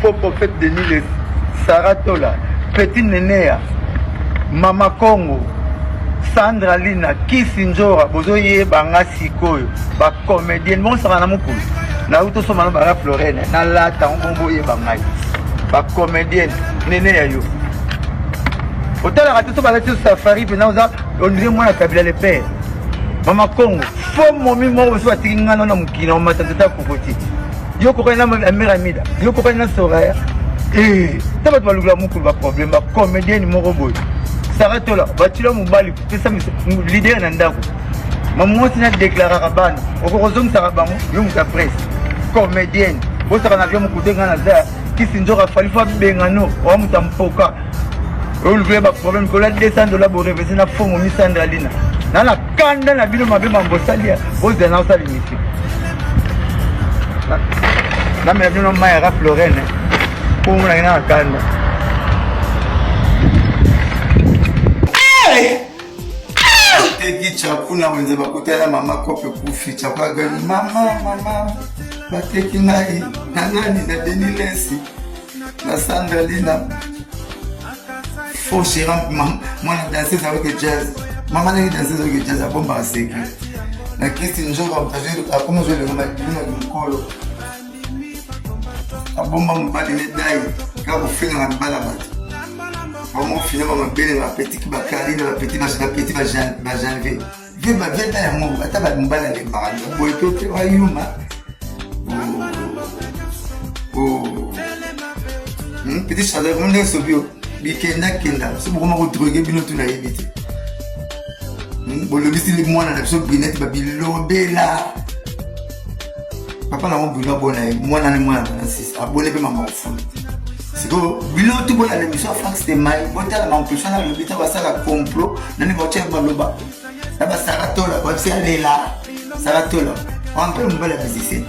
Faux prophète Denis Lessi, Sarah Tola, Petit Nenea, Mama Congo, Sandra Lina, Kisi Nzora, bozoyeba nga sikoyo, ba comédienne, bosaka na mokolo. Nauti osomba na bara Florene, nalata ngo bongo boyeba ngai. Ba comédienne, Nenea yo. Otalaka te so balati yo safari mpenza oza on dirait mwana Kabila le père. Mama Congo, faux momi moko biso batiki nga na mokili na omata tata kokoti. Yo kokani na Amir Amida, yo kokani na Soraya. Eh, ta bato balukela mokolo ba problème, ba comédienne moko boye. Sarah Tola, batila mobali pesa leader na ndako. Ma mwasi na déclaraka bana, okokozongisaka bango, yo moto ya presse. Comédienne, bosaka na vie mokute nga na za kisi nzoka fali fo abengano, owa moto ya mpoka. Olukela ba problème likolo ya 200 dollars borevese na fomo misandra lina na na kanda na bino mabe mambo osali bozela na osala émission namela bino mai ya raflorene mpo omonaki na na kanda. Teki chaku na wenze bakutana mama kope kufi chaku agani mama mama bateki ngai na nani na Denis Lesi na Sandra Lina faux gérant mwana danseuse ayoki jazz mama ndenge danseuse ayoki jazz abombaka secret na Kristi nzoka akoma ozolinga madilina mokolo abomba mobali ne dai kaka kofinga na mibala bato bamofina bamabele bapetiki bakarine bapeti bapeti bajanvier vie bavie ta yango ata bamobali alembaka boye to te bayuma. Petit chaleur ngo ndenge sobi yo bikendakenda so bokoma kodroge bino tu nayebi te. Bolobisi mwana na biso Brinete babilobela papa nango Bruno abona ye mwana ni mwana na sisi abone mpe mama ofulu. Sikoyo bino tu bolanda émission ya Frank Stemai, botala mampesha na lobi ta basala complot nani baotya baloba na basara tola babisi alela sara tola wampe mobali ya musicien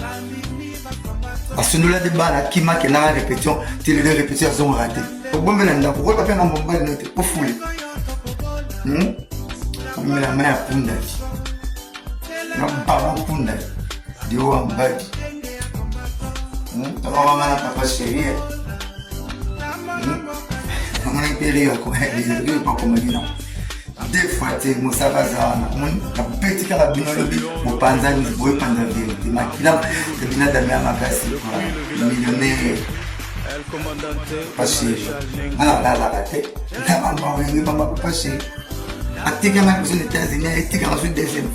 asundola de bana akima akendaka répétition telele répétition azongaka te obombela ndako okoyeba mpe mambo mobali no te ofule omela mai ya punda na baba punda liwa mbadi tokawanga na papa chérie namoni mpe rio akomaki nango deux fois te mosaka aza wana omoni nabeti kaka bino lobi bopanzani boyepanza verité makila ebina dame ya makasi millionnaire papa chéri nga nalalaka te na bamawenge mama papa chéri atikanga biso na États-Unis etikanga so deuxième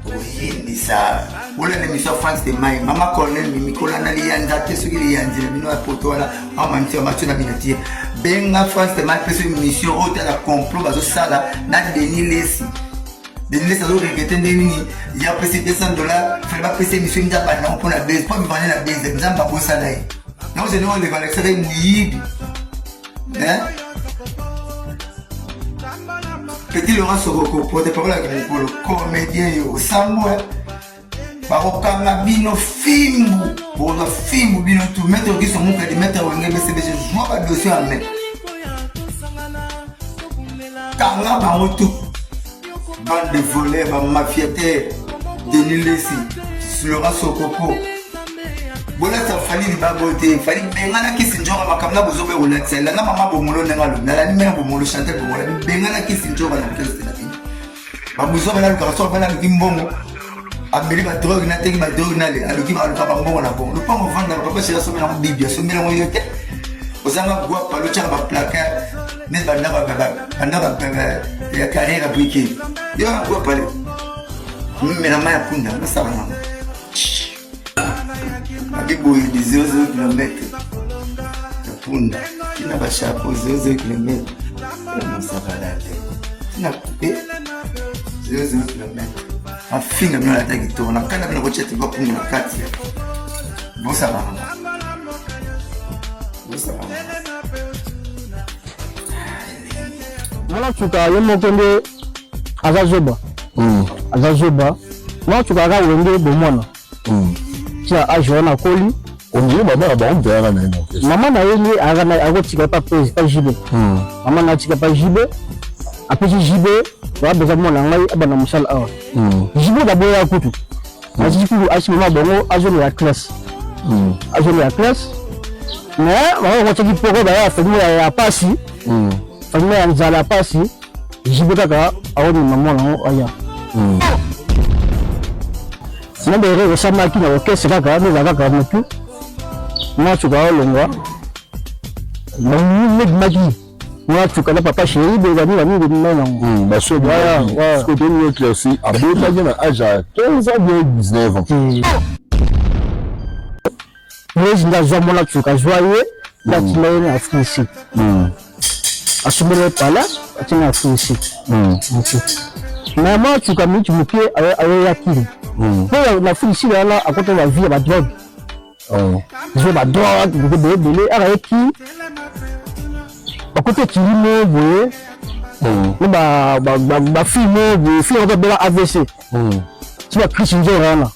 oyindisa olanda émission France de mai mama Colonel Mimi kolanda liyanza te soki liyanzi na bino ya poto wana amanti ya matio na bino tie benga France de mai mpe soki mission oyo tala complot bazosala na Denis Lesi. Denis Lesi azoregrete ndenge nini ya apesi 200 dollar fale bapesa émission nzambe abandango mpona base mpo bivane na base nzambe abosala ye yango zeni oyo ndeko alexaka ye moyibi. Petit Laurent Sokoko, porte-parole ya mokolo, comédien yo osambo bakokanga bino fimbu, bokozwa fimbu bino tu. Maître Okiso Mukadi, maître Wenge BCBG, zwa badossier ya mai kanga bango tu, bande de voleurs, bamafiataire. Denis Lesi, Laurent Sokoko, bolakisa Fali libago te. Fali benganaki Sinjora makambo na bozoba ekolakisa elanga mama Bomolo ndenge alobi nalandi mene Bomolo Chantal Bomolo benganaki Sinjora na orchestre na bino babuzoba nalukaka so afali aluki mbongo ameli badrogue nateki badrogue nale aluki aluka bambongo na bongo lopango ovandaka papa sela asombela yango bibi asombela yango yo te ozanga gwapa lotyaka baplacard neti bandako bandako ya carrière ya brique yo na gwapa le mela mai ya punda nasala nango abi boye di 00 kilomètre ya punda tina bachapeau 00 kilomètre mosakala te tina coupe 00 kilomètre mafinga bino alata kitoko na kanda bino kotia te bapungu na kati bosakana bosakana. Mwana suka ye moko nde aza zoba, aza zoba. Mwana suka kaka Wenge bomwana tina age wana akoli. Ondire mama na bango mpe ayaka na ye na orchestre. Mama na ye nde akotika pa pa JB. Mama na atika pa JB, apesi JB abeza mwana ngai abanda mosala awa. JB baboya kutu aziki kutu asi mama bango azongela classe, azongela classe. Mais bango bakotiaki poko baya famille ya pasi, famille ya nzala ya pasi. JB kaka aondima mwana yango aya. Na baerreur esamaki na orchestre kaka nde ezala kaka motu mwa suka aolongwa nebimaki mwa suka na papa chéri boye banini banini bebimai nango. Baso tolingi éclairci, abotaki na age ya 15 ans bien 19 ans. Moïse nde azwa mwana suka, azwa ye nde atinda ye na Afrique ici, asombeli ye pala, atinda na Afrique ici. Mais mwana suka miniti moke ayoya kini mpo na Afrique ici wana akota bavie ya badrogue, zwa badrogue ebele ebele. Aka ye ki bakoti ekili mo boye na bafille mo boye, fille yango babela AVC, si bakrisi nzora wana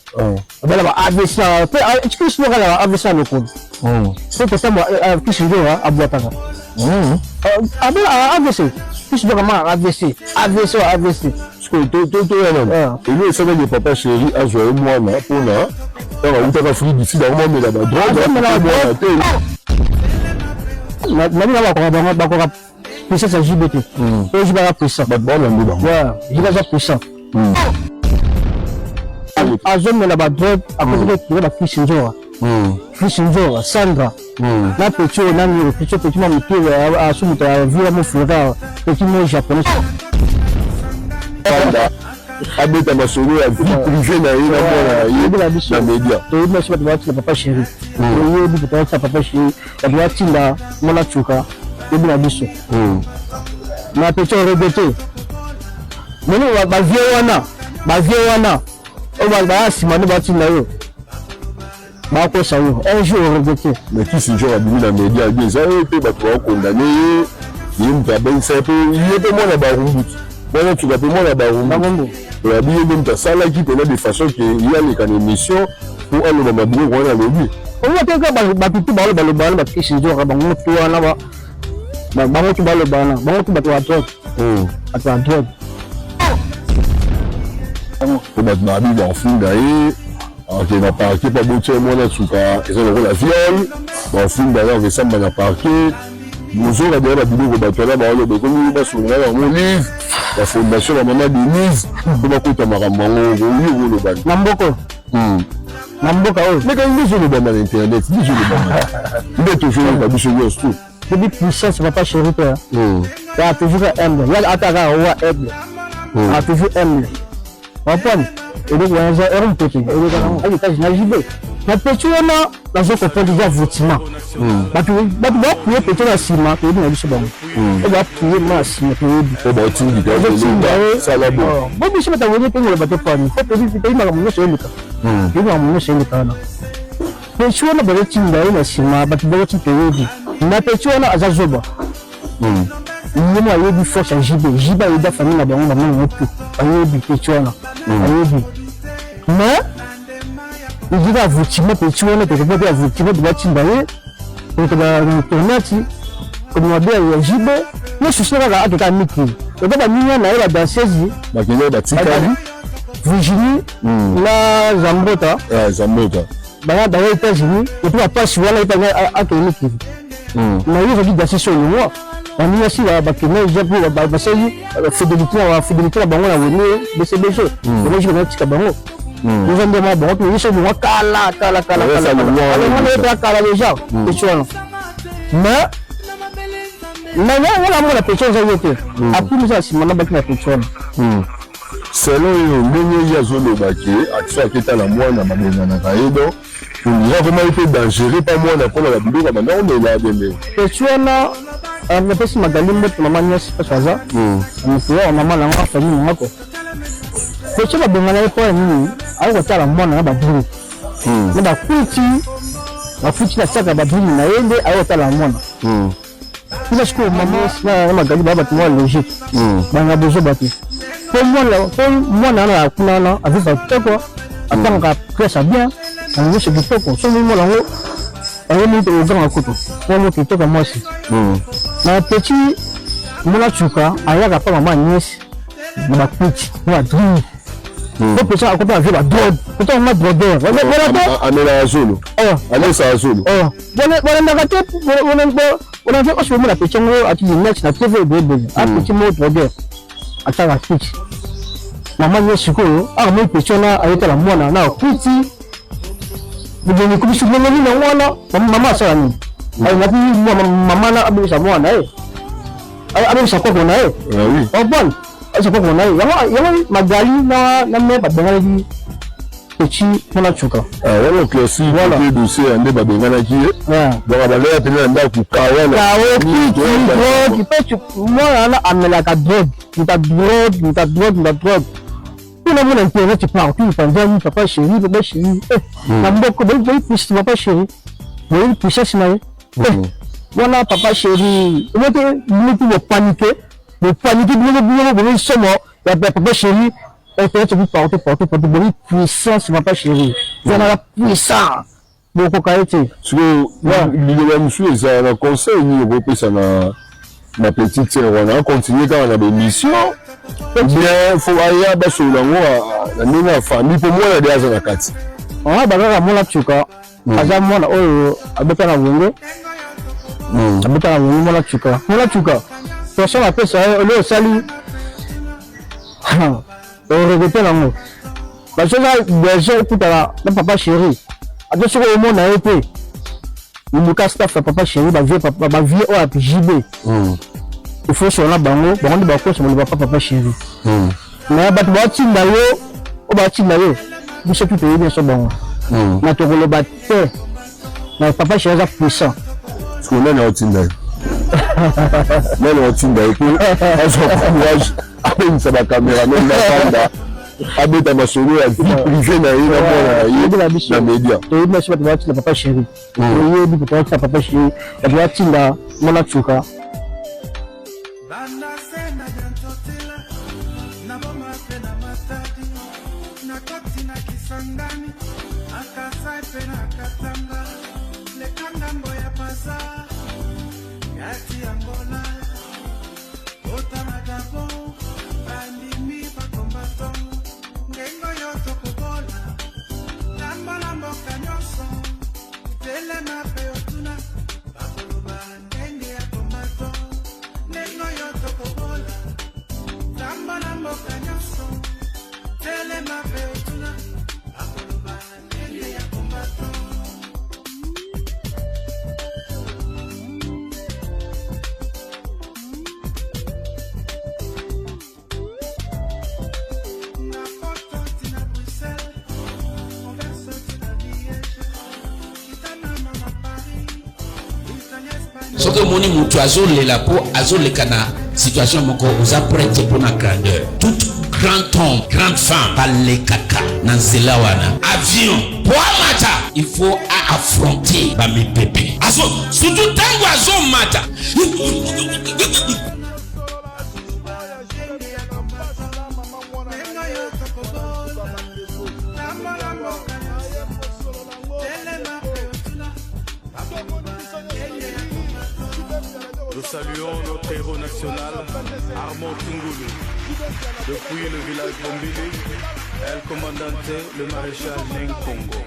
babela ba AVC mpe krisi nzora ya AVC ya lokolo mpo kotambo. Krisi nzora abwataka, abela AVC, krisi nzora ma AVC, AVC wa AVC. Toya nano elo esalaki papa chéri azwa ye mwana mpona ntango awutaka Afrique du Sud, akomamela badrogue mwana te. Nabi na bakoka, bakoka puissance ya JB te oyo. JB aza puissant. Bato baolande bango. JB aza puissant, azomela badrogue, akotaki bakisi nzora, krisi nzora, Sandra na petit oyo nani oyo, petit petit mwa moke asu moto ya vila mofuraka, petit mo japonais. Abeta masolo ya vie privée na ye na mwana na ye na média. Toyebi biso bato batinda papa chéri, toyebi bato batinda papa chéri, bato batinda mwana cuka, toyebi na biso na petit oregretter moni bavie wana, bavie wana oyo baya nsima nde batinda yo, bakosa yo, un jour oregretter. Mais kisi nzor abimi na média, abi eza ye mpe bato bakondane ye, ye moto abengisa ye mpe ye mpe mwana Barumbuti, mwana tuka mpe mwana Barumbuti, oyabi ye nde moto asalaki mpena de façon ke ye aleka na émission mpo aloba mabiloko wana alobi. Omona te kaka bato tu baloba loba wana, bakisi nzoka bango tu wana, bango tu baloba wana, bango tu bato ya drogue, bato ya drogue. Mpo bato na abi bafunda ye, ake na parquet mpo abotia mwana suka, eza lokola viol, bafunda ye, akesamba na parquet. Bozoka deya babiloko bato wana baoloba, ekomi basunga bango livre bafondation ya mama Denise mpo bakota makambo yango. Oyo olobani na mboka, na mboka oyo. Meka nde ezolobama na internet, nde ezolobama, nde tozoyoka biso nyonso tu. Depuis puissance papa chéri te ya toujours humble, ya ata kaka wa aigle a toujours humble, comprendre eloko wana eza ere mopepe eloko nango ayetaji na JB na petit wana. Nazo comprendre eza votima, bato bato bapuye petit na nsima, toyebi na biso bango oyo bapuye ma na nsima, toyebi. Bo biso bato awenge mpe ngoloba te pani po toyebi makambo nyonso eleka, toyebi makambo nyonso eleka wana. Petit wana bazotinda ye na nsima, bato bazoti, toyebi na petit wana aza zoba. Ye mo ayebi force ya JB, JB ayebi famille na bango, bango yango tu bayebi petit wana ayebi. Mais ezika avertissement petit wana, tokoki mpe avertissement tobatinda ye moto bainternet kobima be ya JB. Ye susi kaka akeka mikili eza baninga na ye badanseuse. Bakende batikali. Virginie na Zambota. Zambota. Baya baya États-Unis et puis bapasi wana ye mpe akende mikili na ye, ezalaki danseuse oyo longwa baninga si bakende eza mpo basali fidélité na bango na Wenge BCBG, bango batika bango eza nde mwa bango mpe yeso longwa kala kala kala kala ye mpe kala déjà petit wana. Mais na mona petit eza ye te, akumisa nsima na baki na petit wana. Selon yo, ndenge ye azoloba ke so aketala mwana babenganaka ye, donc eza komaki mpe dangereux mpa mwana mpona babiloko banda komela bembe. Petit wana napesi Magali mbote, mama nyonso mpasi aza moto wa mama nango, famille nanga ko. Petit babengana ye mpo ya nini? Ayi kotala mwana na badrine na bakuti, bafuti na saka badrine na ye nde ayi kotala mwana. Eza sikoyo mama na Magali baa bato mwa logique, banga bozoba te. Po mwana wana kuna wana aviva kitoko, atangaka classe ya bien, yango nyonso kitoko. So mwana yango yango mingi oganga kutu mwa moto kitoko ya mwasi na petit mwana cuka ayaka mpa mama Agnès na bakuti na badrine. Po pesa akota na vie ba drogue. Kota ma drogueur. Wala te. Amelaka zolo. Alesaka zolo. Bolandaka te bolanda osi bomona petit yango ati net na TV ebele ebele. A petit moko drogueur. Ataka kiti. Mama ye sikoyo akamoni petit wana ayetala mwana na kwiti. Bobongi komisi ndenge nini yango wana mama asala nini? Alingaki mama na abebisa mwana ye. Abebisa koko na ye. Comprendre? Abebisa koko na ye. Yango yango Magali na na mère babenganaki petit mpona cuka. Wana classique voilà. Dossier ya nde babenganaki ye. Donc abalaya pene na ndako kawa. Kawa kiti drogue mpe mwana wana amelaka drogue. Muta drogue, muta drogue, muta drogue. Kuna mona internet partout panzani papa chéri, papa chéri. Eh, na mboko boyi boyi puissance papa chéri. Boyi puissance na ye. Eh, wana papa chéri. Omote mutu bo paniquer, bo paniquer bino bino boyi somo ya papa chéri. Internet partout partout partout boyi puissance papa chéri. Wana puissant. Bokoka ye te. Sikoyo liloba mosusu eza na conseil nini okopesa na na petite sœur wana acontinue kaka na baémission ou bien fo aya basolola yango na ndenge ya famille mpo mwana de aza na kati. Wana bakaka mwana tsuka aza mwana oyo abeta na wenge abeta na wenge mwana tsuka mwana tsuka personne apesa ye olio osali oregrete nango. Bazoza besoin okutana na papa chéri ata soki omona ye te luka staff ya papa chéri ba vieux papa ba vieux oyo ya JB il faut sona bango bango nde bakosa baloba pa papa chéri mais bato batinda yo oyo batinda yo biso tu toyebi nyonso bango na tokoloba te mais papa chéri aza puissant. Sikoyo nani aotinda ye? Nani aotinda ye po azwa courage abengisa ba cameraman bafanda abeta masolo ya vie privée na ye na mwana na ye na media. Toyebi biso bato batinda papa chéri, toyebi bato batinda papa chéri, bato batinda mwana tsuka. Soki omoni mutu azolela po azoleka na situation moko, oza prête te pona grandeur. Tout grand homme, grande femme balekaka na nzela wana. Avion po amata il faut a affronter ba mipepe. Azo surtout tango azomata. Nous saluons notre héros national, Armand Tungulu. Depuis le village Bombili, El Comandante, le maréchal Neng Congo.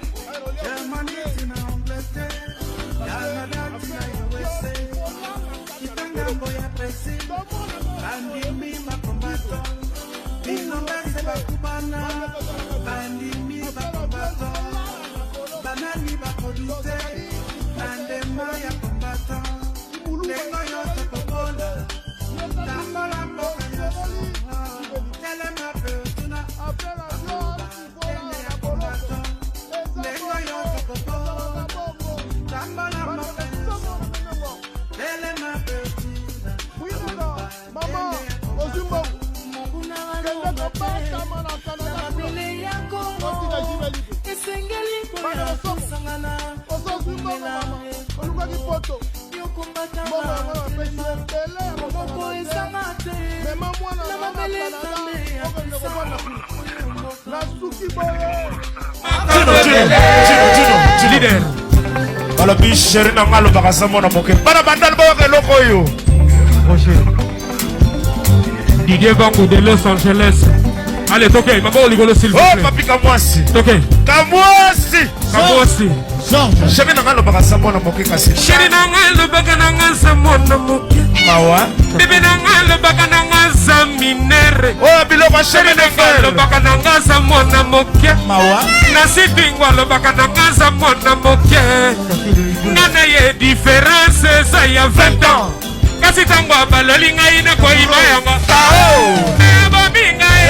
Balobi sheri na nga alobaka za mwana moke. Bana bandal boyoka eloko oyo. Didier Bangu de Los Angeles. Allez, toke, maboko likolo s'il vous Oh plaît. papi Kamwasi. Toke. Kamwasi. Kamwasi. Chéri na nga alobaka sa mwana moke kasi. Chéri na nga alobaka na nga za mwana moke. Mawa. Bebe na nga alobaka na nga za minere. Oh biloko chéri na nga alobaka na nga za mwana moke. Mawa. Na sipingo alobaka na nga za mwana moke. Nga na ye différence eza ya 20 ans. Kasi ntango abaloli ngai nakoyiba yango. Ebomi ngai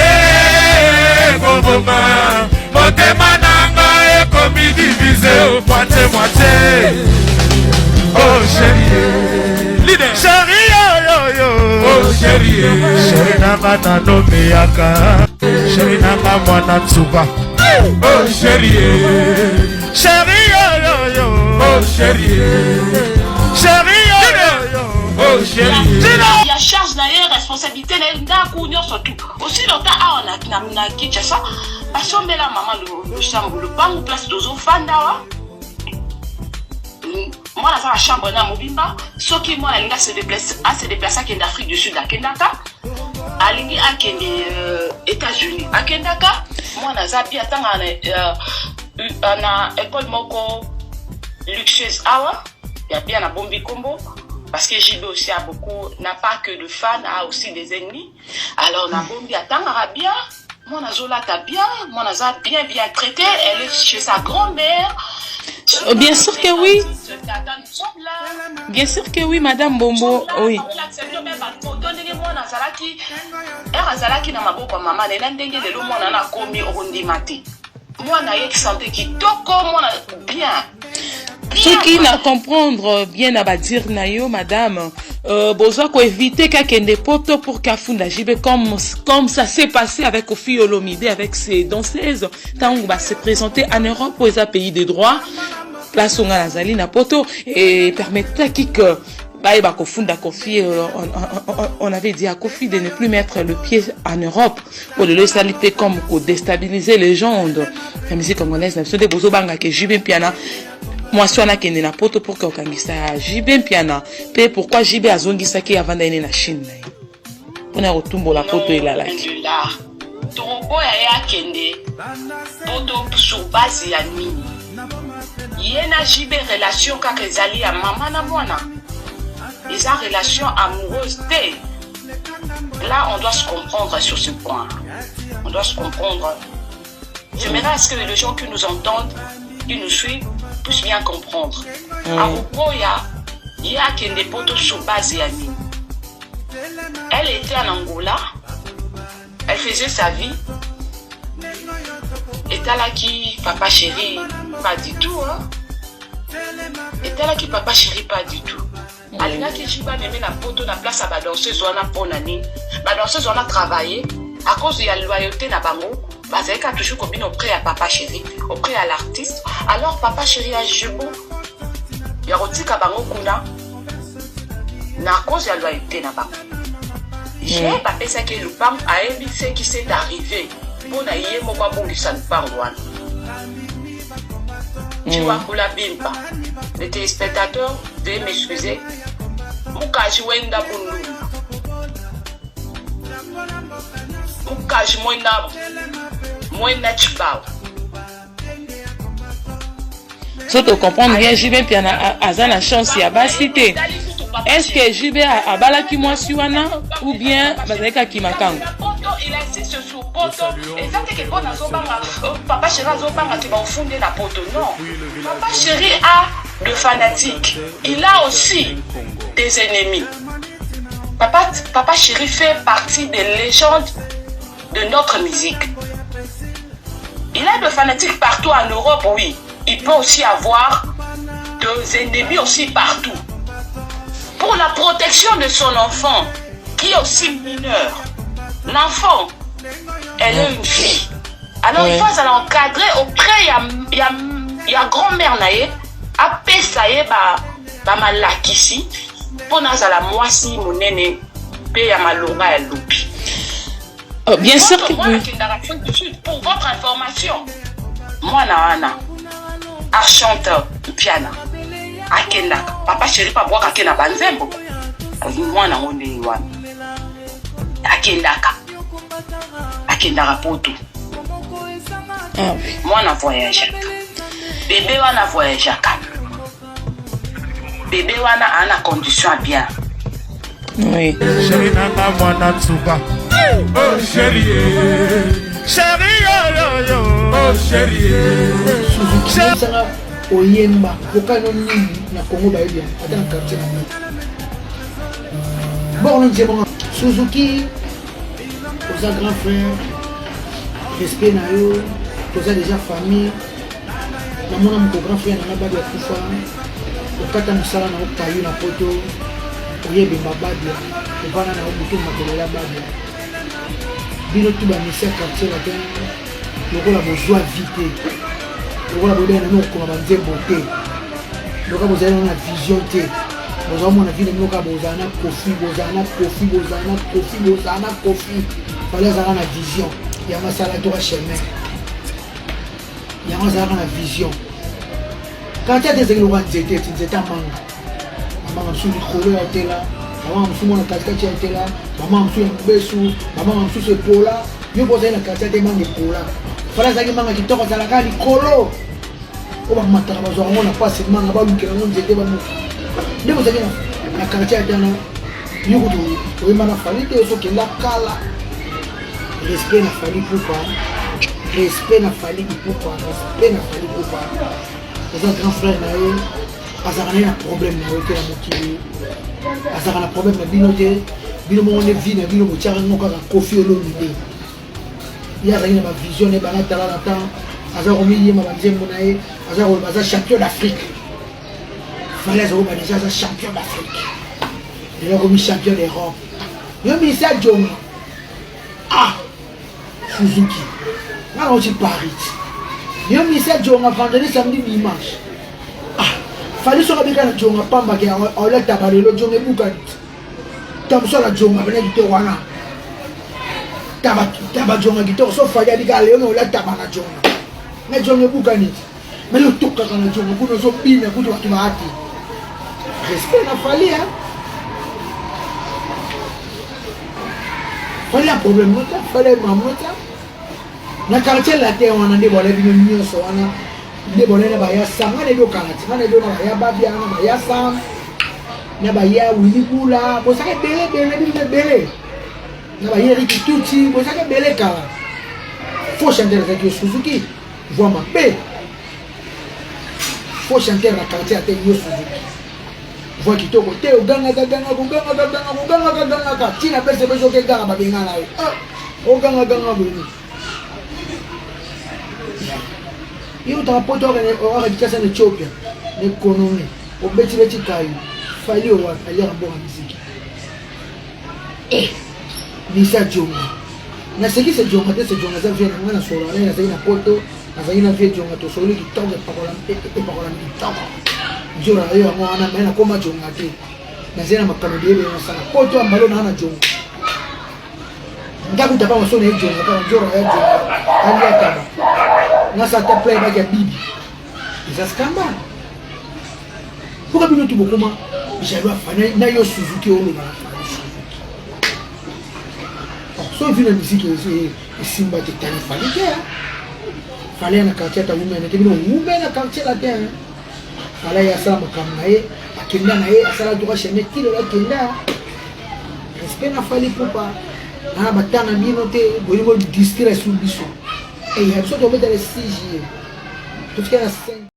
ekoboma motema na ngai ekomi divise moitié moitié. Oh chérie. Leader. Chérie yo yo yo. Oh chérie. Chérie na nga nanomeyaka. Chérie na nga mwana nsuka. Oh chérie. Chérie yo yo yo. Oh chérie. Chérie yo yo yo. Oh chérie. Ya charge na ye, responsabilité na ye, ndako nyonso tout aussi longtemps awa na, na, na Kinshasa basombela mama losambo lopango place tozofanda awa. Mwana aza na chambre na mobimba. Soki mwana alingi ase déplace, ase déplace, akende Afrique du Sud, akendaka. Alingi akende États-Unis, akendaka. Mwana aza bien, atanga na, na école moko luxueuse awa ya bien, nabombi kombo parce que JB aussi a beaucoup, n'a pas que de fans, a aussi des ennemis. Alors nabombi, atangaka bien, mwana azolata bien, mwana aza bien bien traité, elle est chez sa grand-mère. Bien sûr que oui. Bien sûr que oui, Madame Bombo. Oui. Ndenge mwana azalaki, ere azalaki na maboko ya mama na ndenge lelo mwana na akomi, okondima te. Mwana ayeki santé kitoko, mwana bien. Soki na comprendre bien na badire na yo, madame, bozwa koéviter kakende poto pour kafunda JB, comme ça s'est passé avec Koffi Olomide avec ses danseuses ntango base présenter en Europe, oyo eza pays de droit, place oyo nga nazali na poto et permettaki que bayeba kofunda Kofi. On avait dit à Kofi de ne plus mettre le pied en Europe. Oyo lelo esali mpe comme kodéstabiliser légende ya musique congolaise na biso. Nde bozobangaka JB Mpiana, mwasi wana akende na poto pour ke okangisa JB Mpiana. Mpe pourquoi JB azongisaki, avanda ye na Chine na ye mpona kotumbola poto elalaki? Tokoboya ye akende poto sur base ya nini? Ye na JB, relation kaka ezali ya mama na mwana, eza relation amoureuse te. Là, on doit se comprendre sur ce point, on doit se comprendre. J'aimerais à ce que les gens qui nous entendent, qui nous suivent, puissent bien comprendre. Akoboya ye akende poto sur base ya nini? Elle était en Angola, elle faisait sa vie. Etalaki papa chéri pas du tout, hein? Etalaki papa chéri pas du tout. Alingaki JB ameme na poto na place ya badanseuse wana mpo na nini? Badanseuse wana travaille à cause ya loyauté na bango, bazalaki kaka toujours kobina auprès ya papa chéri, auprès ya l'artiste. Alors papa chéri ya jubo ya kotika bango kuna na cause ya loyauté na bango. Ye bapesaki ye lupango, ayebi ce qui s'est arrivé mpo na ye moko abongisa lupango wana. Chiwakula bimpa, les téléspectateurs, veuillez m'excuser, mukaji wenda bundumba, mukaji mwenda mwenda chibao. So tocomprendre bien, JB Mpiana aza na chance ya basi te. Est ce que JB abalaki mwasi wana ou bien bazalaki kakima ntango? Poto, il insiste sur poto. Eza te ke mpo nazobanga papa chéri, azobanga te baofunde na poto. Non, papa chéri a de fanatiques, il a aussi des ennemis. Papa chéri fait partie des légendes de notre musique. Il a de fanatiques partout en Europe, oui. Il peut aussi avoir des ennemis aussi partout. Pour la protection de son enfant, qui est aussi mineur, l'enfant, elle est une fille. Alors il faut l'encadrer auprès ya grand-mère na ye, apesa ye ba bamalakisi mpo azala mwasi monene mpe ya malonga ya lobi. Oh, bien sûr que oui. Akendaka Afrique du Sud. Pour votre information, mwana wana Archante Mpiana akendaka, papa chéri mpe abwaka ake na banzembo. Mwana ngo ndenge wana akendaka. Akendaka poto. Ah, mwana voyageaka. Bebe wana voyageaka. Bebe wana a na condition ya bien. Oui. Chéri nanga mwana nsuka. Oh chéri. Chéri yo yo yo. Oh chéri. Sanga oyemba vocal no nini na Congo bayebi yango ata na quartier na bino. Bon, nzembo Suzuki oza grand frère respect na yo toza déjà famille namona moko grand frère nanga babi akufa okata mosala na yo kayu na poto oyebemba babia ovanda na yo butu makolela babia bino tu bamisi ya quartier latin lokola bozwa vie te lokola boyebaki na bino kokoma banzembo te lokola bozali nano na vision te bozala mona vie na bino kaka bozala na kofi bozala na kofi bozala na kofi bozala na kofi fale azalaka na vision yango asala toka chemin yango azalaka na vision quartier ate ezalaki lokola nzete ti nzete ya manga bamanga mosusu likolo ya tela bamanga mosusu mwana katikati ya tela bamanga mosusu ya mobesu bamanga mosusu epola yo mpo ozali na quartier te manga epola fala azalaki manga kitoko azalaka likolo oyo bamataka bazwa yango na mpasi manga balukela yango nzete babuka nde bozalaki na quartier ya tana yo kutu oyemba na fali te osokenda kala Respect na Fally Ipupa. Respect na Fally Ipupa. Respect na Fally Ipupa. Oza grand frère na ye. Azalaka na ye na problème na yo te na mokili. Azalaka na problème na bino te. Bino moko nde vie na bino botiaka ngo kaka Koffi Olomide. Ye azalaki na ba vision na ye bana tala na temps. Aza komiyema ba nzembo na ye. Aza koloba aza champion d'Afrique. Fally aza koloba déjà aza champion d'Afrique. Lelo akomi champion d'Europe. Yo ministère Djonga. Ah! Suzuki. Nga nauti Paris. Yo misia djonga vendredi samedi dimanche. Ah! Fally soki abika na djonga pamba ke oleta ba lelo djonga ebukani. Tamso na djonga bena kitoko wana. Taba taba djonga kitoko so Fally abika lelo na oleta ba na djonga. Na djonga ebukani. Mais yo tokaka na djonga kuna ozobina kutu bato baati. Respect na Fally hein. Fally ya problème no te, Fally ya mamu te. Na quartier latin wana nde bola bino nyonso wana nde bola na baya sam nga nayebi okala ti nga nayebi na baya babia na baya sam na baya wili bula bozalaka ebele ebele bino ebele na baya eriki tuti bozalaka ebele kala faux chanteur ezalaki yo suzuki voix mabe faux chanteur na quartier ate yo suzuki voix kitoko te ogangaka ganga kogangaka ganga kogangaka gangaka ntina pese pe soki eganga babengana yo ah, ogangaganga boye yo otaka poto okaka kinshasa na ethiopia na économie obetibeti kayo fali owapi aliaka mboka miziki eh, misa djonga naseki se djonga te se djonga aza vie na ngai na solo na ye nazali na poto nazali na vie djonga tosoli kitoko epakolami kitoko nzora na yo yango wana mai nakoma djonga te nazali na makambo ebele nasala poto ya mbalo naa na djonga ndako tapa maso na ye djonga kaka nzora ya djonga alia taba nasala ta pla ebaki ya bibi eza scandale mpoka bino tu bokoma jaloux afana na yo suzuki oloba na fali suzuki soki vi na miziki esimba te tani fali te fali ya na quartier ata wumena te bino wume na quartier latin fali ye asala makambo na ye akenda na ye asala droit chemin ti lelo akenda respect na fali pupa na batanga bino te bolingi bo distraire sur biso eya biso tobeta le 6 juillet totikala na 5.